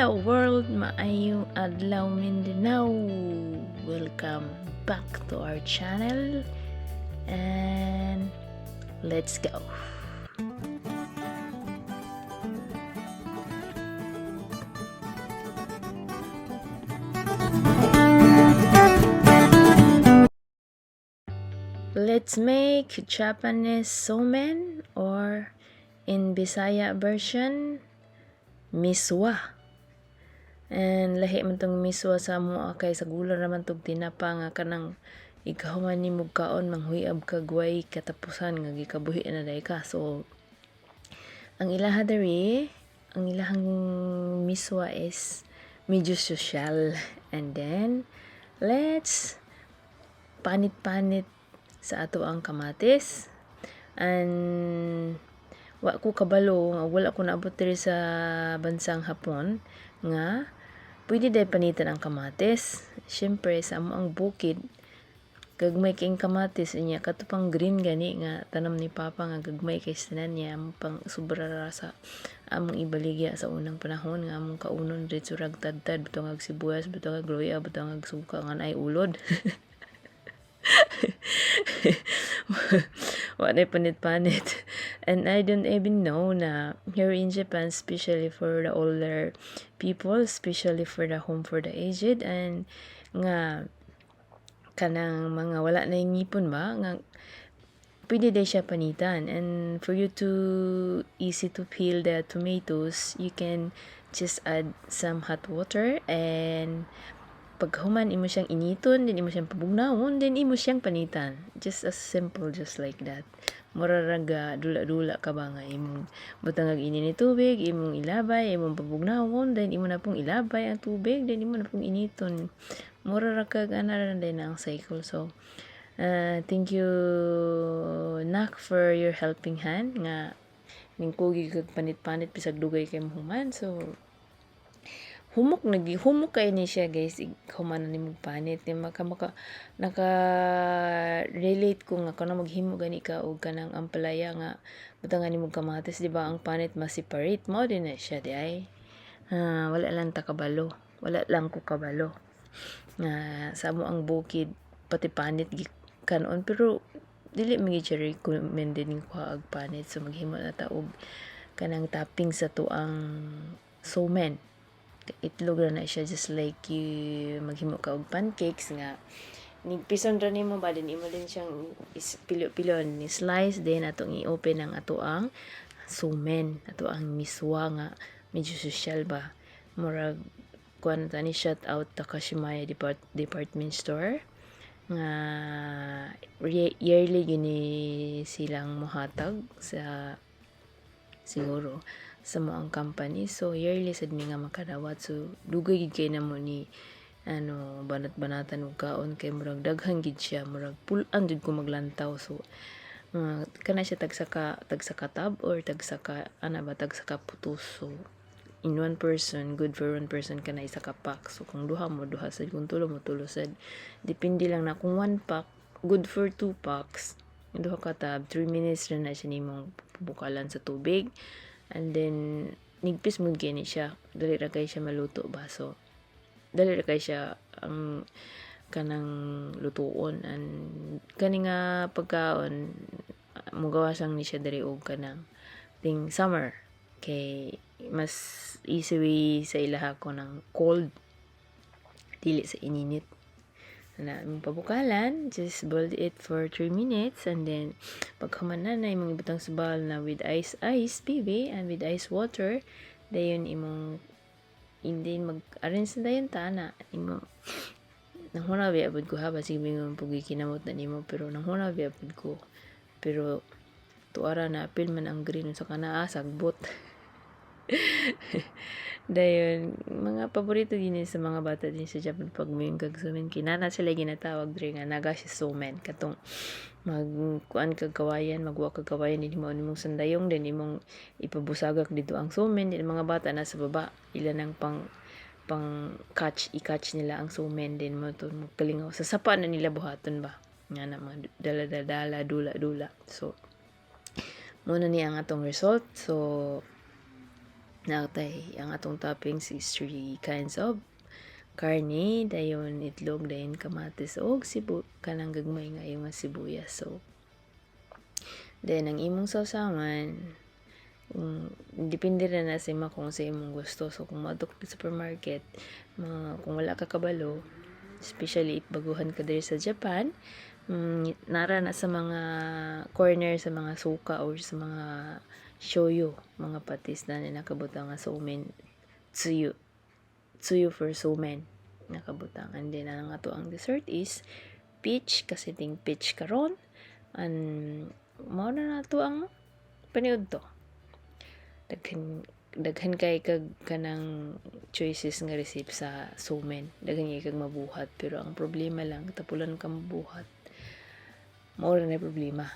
Adlaw, world, maayong adlaw, Mindanao. Welcome back to our channel and let's go. Let's make Japanese somen, or in Bisaya version, miswa. And lahi man tong miswa sa amoa kay sa gula naman tog tinapa nga kanang ikaw man nimo kaon, manghuyab kag way katapusan nga gikabuhi na day ka. So ang ilaha diri, ang ilahang miswa is medyo social. And then let's panit-panit sa ato ang kamatis. And wa ko kabalo nga wala ko naabot diri sa bansang Hapon nga pwede day panitan ang kamatis. Syempre sa amo ang bukid, gagmay kay kamatis niya, kato pang green gani nga tanom ni Papa nga gagmay kay tanan niya, amo pang sobra ra sa among ibaligya sa unang panahon nga among kaunon diretso rag tadtad, butangag sibuyas, butangag luya, butangag suka nga naay ulod. Wa na panit-panit. And I don't even know na here in Japan, especially for the older people, especially for the home for the aged, and nga kanang mga wala na yung ngipon ba, nga pwede day siya panitan. And for you to easy to peel the tomatoes, you can just add some hot water and paghuman imo siyang initon, then imo siyang pabugnawon, then imo siyang panitan. Just as simple, just like that. Mura ra ga dula-dula ka ba nga imong butangag ini ni tubig, imong ilabay, imong pabugnawon, then imo na pong ilabay ang tubig, then imo na pong initon. Mura ra kag ana ra day na ang cycle. So thank you, nak, for your helping hand nga ningkugi kag panit-panit bisag dugay kay mohuman. So humok, nagi humok kay ni siya, guys, human na nimo panit ni maka maka naka relate ko nga kanang maghimo gani ka og kanang ampalaya nga butangan nimo kamatis, di ba ang panit mas separate mao din na siya di ay. Ah, wala lang ta kabalo, wala lang ko kabalo nga sa amo ang bukid pati panit kanon, pero dili man gyud siya recommended ning kuha og panit. So maghimo na ta og kanang topping sa tuang somen. Itlog ra na siya, just like you maghimo ka og pancakes nga nigpison ra nimo ba, din imo din siyang pilo-pilon ni slice, then atong i-open ang atoang somen, ato ang miswa nga medyo social ba. Murag kuan ta ni, shout out Takashimaya Department Store nga yearly gini silang mohatag sa siguro sa mo ang company. So yearly sad mi nga makadawat. So dugay gid kay namo ni ano banat-banatan og kaon kay murag daghan gid siya, murag pul-an jud ko maglantaw. So kana siya tagsa ka tab or tagsa ka ana ba, tagsa ka putos. So in one person, good for one person kana isa ka pack. So kung duha mo, duha sad. Kung tulo mo, tulo sad. Depende lang na. Kung one pack, good for two packs, duha ka tab. 3 minutes ra na siya nimong bukalan sa tubig and then nigpis mo gini siya, dali ra kay siya maluto ba. So dali ra kay siya ang kanang lutuon. And kani nga pagkaon, mugawasang ni siya diri og kanang ting summer kay mas easy way sa ilaha ko ng cold, dili sa ininit na imong pabukalan. Just boil it for 3 minutes and then paghuman na na imong ibutang sa bowl na with ice, ice baby, and with ice water. Dayon imong hindi mag arrange na dayon ta na imo. Nanghuna biya pud ko ha, basig mingon pug kinamot na nimo, pero nanghuna biya pud ko. Pero tuara na apil man ang green sa kana, sagbot. Dayon mga paborito gini sa mga bata din sa Japan pag moingon kag somen. Kinana sila ginatawag diri nga nagashi somen, katong mag kuan kag kawayan, magwa kag kawayan, din mo nimong sandayong, then imong ipabusagak dito ang somen, din mga bata nasa baba, ila nang pang pang catch, i-catch nila ang somen, din mo to kalingaw sa sapa na nila buhaton ba nga na mga dala dala, dula dula. So muna ni ang atong result. So Naa tay ang atong toppings is three kinds of karne, dayon itlog, dayon kamatis og sibu kanang gagmay nga nga sibuyas. So then ang imong sawsawan, depende ra na sa imo kung sa imong gusto. So kung moadto ka sa supermarket, mga kung wala ka kabalo, especially if baguhan ka diri sa Japan, nara na sa mga corner sa mga suka or sa mga shoyu, mga patis na nakabutang nga somen tsuyu, tsuyu for somen nakabutang. And then ang ato ang dessert is peach kasi ting peach karon, and mao na nato ang paniudto. Daghan daghan kay kag kanang choices nga recipe sa somen, daghan kay kag mabuhat, pero ang problema lang, tapulan ka mabuhat, mao ra na problema.